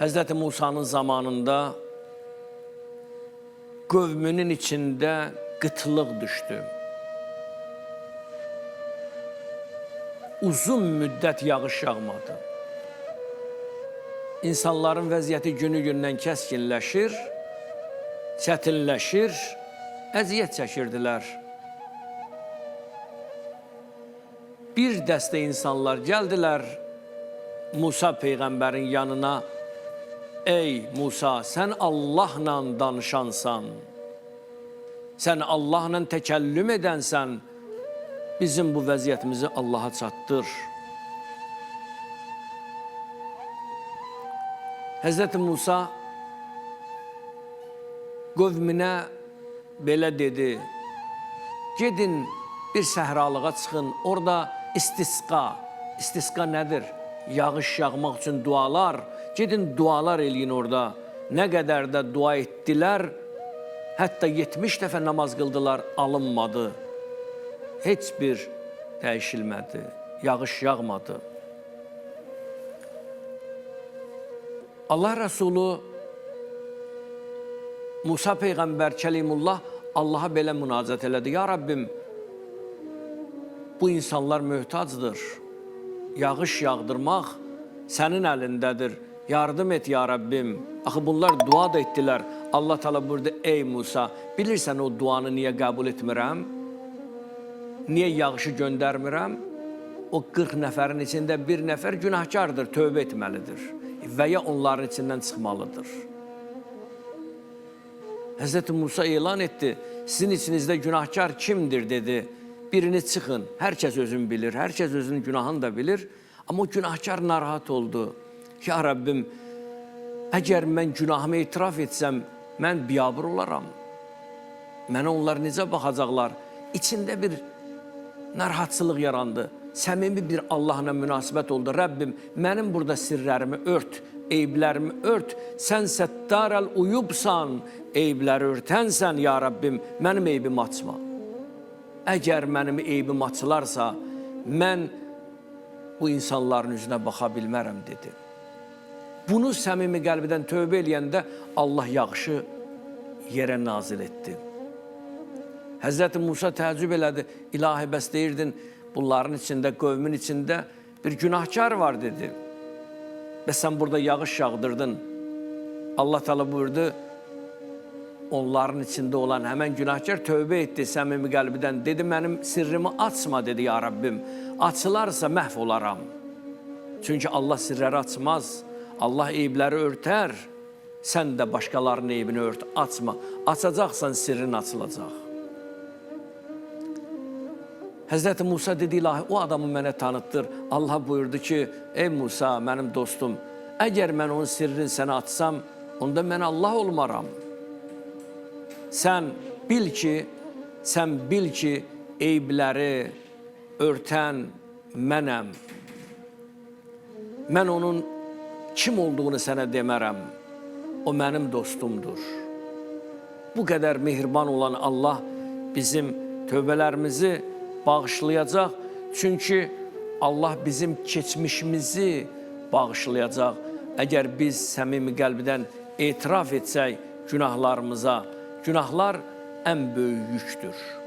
Həzrəti Musanın zamanında qövmünün içində qıtlıq düşdü. Uzun müddət yağış yağmadı. İnsanların vəziyyəti günü-gündən kəskinləşir, çətinləşir, əziyyət çəkirdilər. Bir dəstə insanlar gəldilər Musa peyğəmbərin yanına. Ey Musa, sən Allahla danışansan, sən Allahla təkəllüm edənsən, bizim bu vəziyyətimizi Allaha çatdır. Həzrəti Musa qövminə belə dedi: Gedin bir səhralığa çıxın, orada istisqa. İstisqa nədir? Yağış yağmaq üçün dualar. Gedin dualar eləyin orada. Nə qədər də dua etdilər, hətta 70 dəfə namaz qıldılar, alınmadı. Heç bir dəyişilmədi, yağış yağmadı. Allah Rəsulu Musa Peyğəmbər Kəlimullah Allaha belə münacat elədi. Ya Rabbim, bu insanlar möhtacdır. Yağış yağdırmaq sənin əlindədir. Yardım et ya Rabbim. Axı bunlar dua da etdilər. Allah Teala buyurdu: Ey Musa, bilirsən o duanı niyə qəbul etmirəm? Niyə yağışı göndərmirəm? O 40 nəfərin içində bir nəfər günahkardır, tövbə etməlidir və ya onların içindən çıxmalıdır. Həzrəti Musa elan etdi, sizin içinizdə günahkar kimdir dedi. Birini çıxın, hər kəs özünü bilir, hər kəs özünün günahını da bilir. Amma o günahkar narahat oldu. Ya Rabbim, əgər mən günahımı etiraf etsəm, mən biabır olaram. Mənə onlar necə baxacaqlar? İçində bir narahatçılıq yarandı. Səmimi bir Allahla münasibət oldu. Rəbbim, mənim burada sirlərimi ört, eyiblərimi ört. Sən səttarəl uyubsan, eyibləri örtənsən ya Rəbbim, mənim eybimi açma. Əgər mənim eybim açılarsa, mən bu insanların üzünə baxa bilmərəm dedi. Bunu səmimi qəlbidən tövbə eləyəndə Allah yağışı yerə nazil etdi. Həzrəti Musa təəccüb elədi. İlahi, bəs deyirdin, bunların içində, qövmün içində bir günahkar var dedi. Və sən burada yağış yağdırdın. Allah Teala buyurdu, onların içində olan həmən günahkar tövbə etdi səmimi qəlbidən. Dedi, mənim sirrimi açma dedi ya Rabbim. Açılarsa məhv olaram. Çünki Allah sirləri açmaz. Allah eyibləri örtər. Sən də başqalarının eybini ört, açma. Açacaqsan sirrin açılacaq. Həzrəti Musa dedi, ilahi, o adamı mənə tanıtdır. Allah buyurdu ki, ey Musa, mənim dostum, əgər mən onun sirrini sənə açsam, onda mən Allah olmaram. Sən bil ki, sən bil ki, eybləri örtən mənəm. Mən onun kim olduğunu sənə demərəm. O mənim dostumdur. Bu qədər mehriban olan Allah bizim tövbələrimizi bağışlayacaq. Çünki Allah bizim keçmişimizi bağışlayacaq. Əgər biz səmimi qəlbdən etiraf etsək günahlarımıza, günahlar ən böyük yükdür.